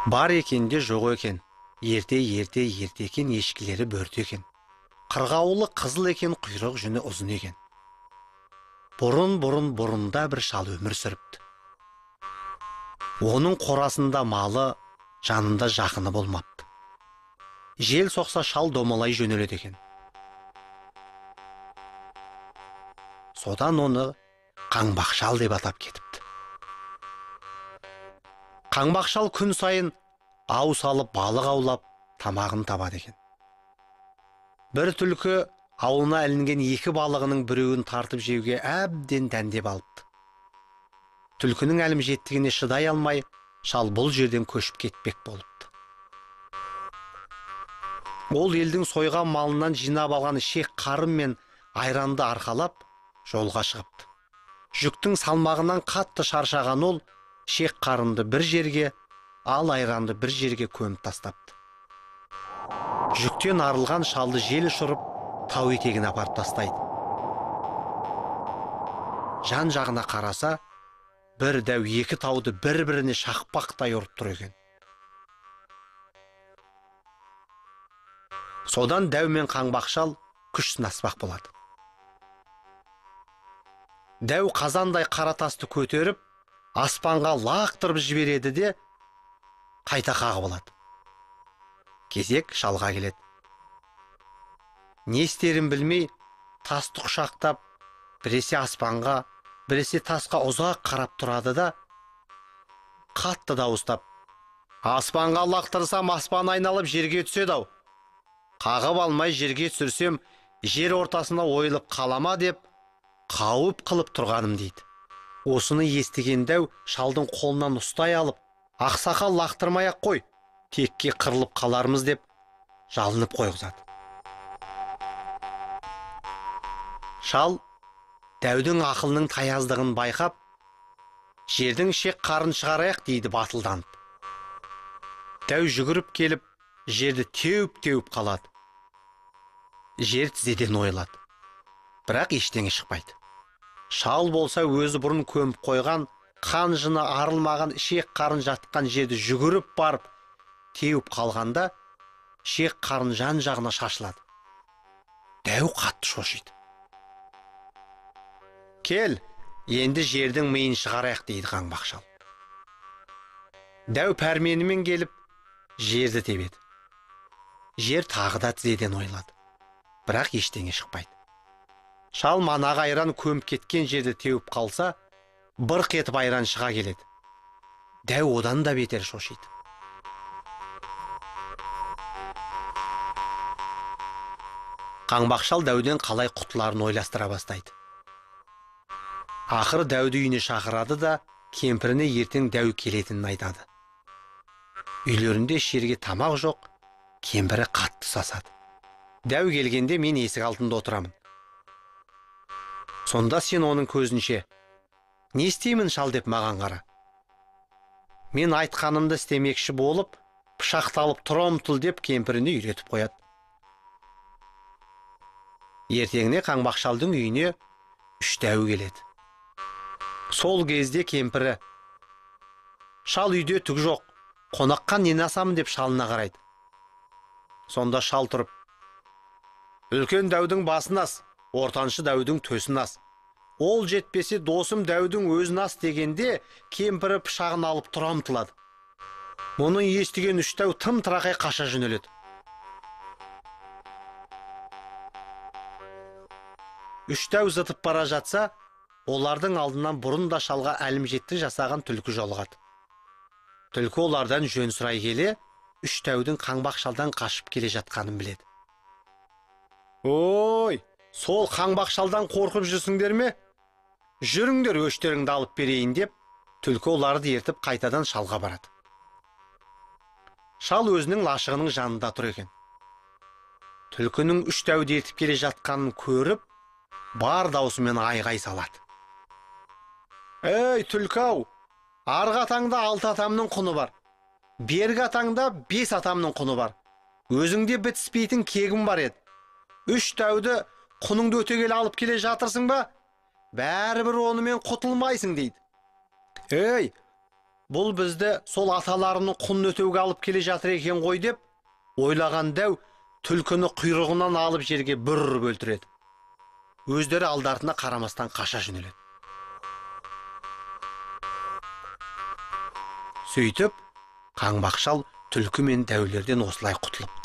Бар екен де жоқ екен, ерте ерте ерте екен, ешкілері бөрте екен. Қырғауылы қызыл екен, құйрық жүні ұзын екен. Бұрын бұрын бұрында бір шал өмір сүріпті. Оның қорасында малы, жанында жақыны болмапты. Жел соқса шал домалай жөнеледі екен. Содан оны Қаңбақ шал деп атап кетіпті. Қаңбақ шал күн сайын ау салып, балық аулап, тамағын табады екен. Бір түлкі ауына ілінген екі балығының біреуін тартып жеуге әбден дәндеп алыпты. Түлкінің әлімжеттігіне шыдай алмай, шал бұл жерден көшіп кетпек болыпты. Ол елдің сойған малынан жинап алған шек қарын мен айранды арқалап, жолға шығыпты. Жүктің салмағынан қатты шаршаған ол, шек қарынды бір жерге, ал айранды бір жерге көміп тастапты. Жүктен арылған шалды жел ұшырып, тау етегіне апарып тастайды. Жан жағына қараса, бір дәу екі тауды бір-біріне шақпақтай ұрып тұр екен. Содан дәу мен Қаңбақ шал күш сынаспақ болады. Дәу қазандай қара тасты көтеріп, аспанға лақтырып жібереді де, қайта қағып алады. Кезек шалға келеді. Не істерін білмей, тасты құшақтап, біресе аспанға, біресе тасқа ұзақ қарап тұрады да, қатты дауыстап, аспанға лақтырсам, аспан айналып жерге түседі ау. Қағып алмай жерге түсірсем, жер ортасына ойылып қалама деп, қауіп қылып тұрғаным дейді. Осыны естіген дәу шалдың қолынан ұстай алып, ақсақал лақтырмай-ақ қой, текке қырылып қалармыз деп жалынып қойғызады. Шал дәудің ақылының таяздығын байқап, жердің шек қарын шығарайық дейді батылданып. Дәу жүгіріп келіп, жерді теуіп-теуіп қалады. Жер тізеден ойылады. Бірақ ештеңе шықпайды. Шал болса өзі бұрын көміп қойған, қан жыны арылмаған шек қарын жатқан жерді жүгіріп барып, теуіп қалғанда, шек қарын жан жағына шашылады. Дәу қатты шошиды. Кел, енді жердің миын шығарайық дейді Қаңбақ шал. Дәу пәрменімен келіп, жерді тебеді. Жер тағы да тізеден ойылады. Бірақ ештеңе шықпайды. Шал манағы айран көміп кеткен жерді теуіп қалса, бырқ етіп айран шыға келеді. Дәу одан да бетер шошиды. Қаңбақ шал дәуден қалай құтыларын ойластыра бастайды. Ақыры дәуді үйіне шақырады да, кемпіріне ертең дәу келетінін айтады. Үйлерінде ішерге тамақ жоқ, кемпірі қатты сасады. Дәу келгенде мен есік алдында отырамын. Сонда сен оның көзінше, не істеймін шал деп маған қара. Мен айтқанымды істемекші болып, пышақталып тұра ұмтыл деп кемпіріне үйретіп қояды. Ертеңіне Қаңбақ шалдың үйіне үш дәу келеді. Сол кезде кемпірі, шал үйде түк жоқ, қонаққа нені асамын деп шалына қарайды. Сонда шал тұрып, үлкен дәудің басын ас, ортаншы дәудің төсін ас. Ол жетпесе досым дәудің өзін ас дегенде кемпірі пышағын алып тұра ұмтылады. Мұны естіген үш дәу тым тырақай қаша жөнеледі. Үш дәу зытып бара жатса, олардың алдынан бұрын да шалға әлімжеттік жасаған түлкі жолығады. Түлкі олардан жөн сұрай келе, үш дәудің Қаңбақ шалдан қашып келе жатқанын біледі. Ой, сол Қаңбақ шалдан қорқып жүрсіңдер ме? Жүріңдер, өштеріңді алып берейін деп, түлкі оларды ертіп қайтадан шалға барады. Шал өзінің лашығының жанында тұр екен. Түлкінің үш дәуді ертіп келе жатқанын көріп, бар даусымен айғай салады. Ей, түлкі-ау, арғы атаңда 6 атамның құны бар, бергі атаңда 5 атамның құны бар. Өзіңде бітіспейтін кегім бар еді. Үш дәуді құныңды өтегелі алып келе жатырсың ба? Бәрібір онымен құтылмайсың дейді. Ей, Бұл бізді сол аталарының құнын өтеуге алып келе жатыр екен ғой деп ойлаған дәу түлкіні құйрығынан алып жерге бір ұрып өлтіреді. Өздері алды-артына қарамастан қаша жөнеледі. Сөйтіп, Қаңбақ шал түлкі мен дәулерден осылай құтылыпты.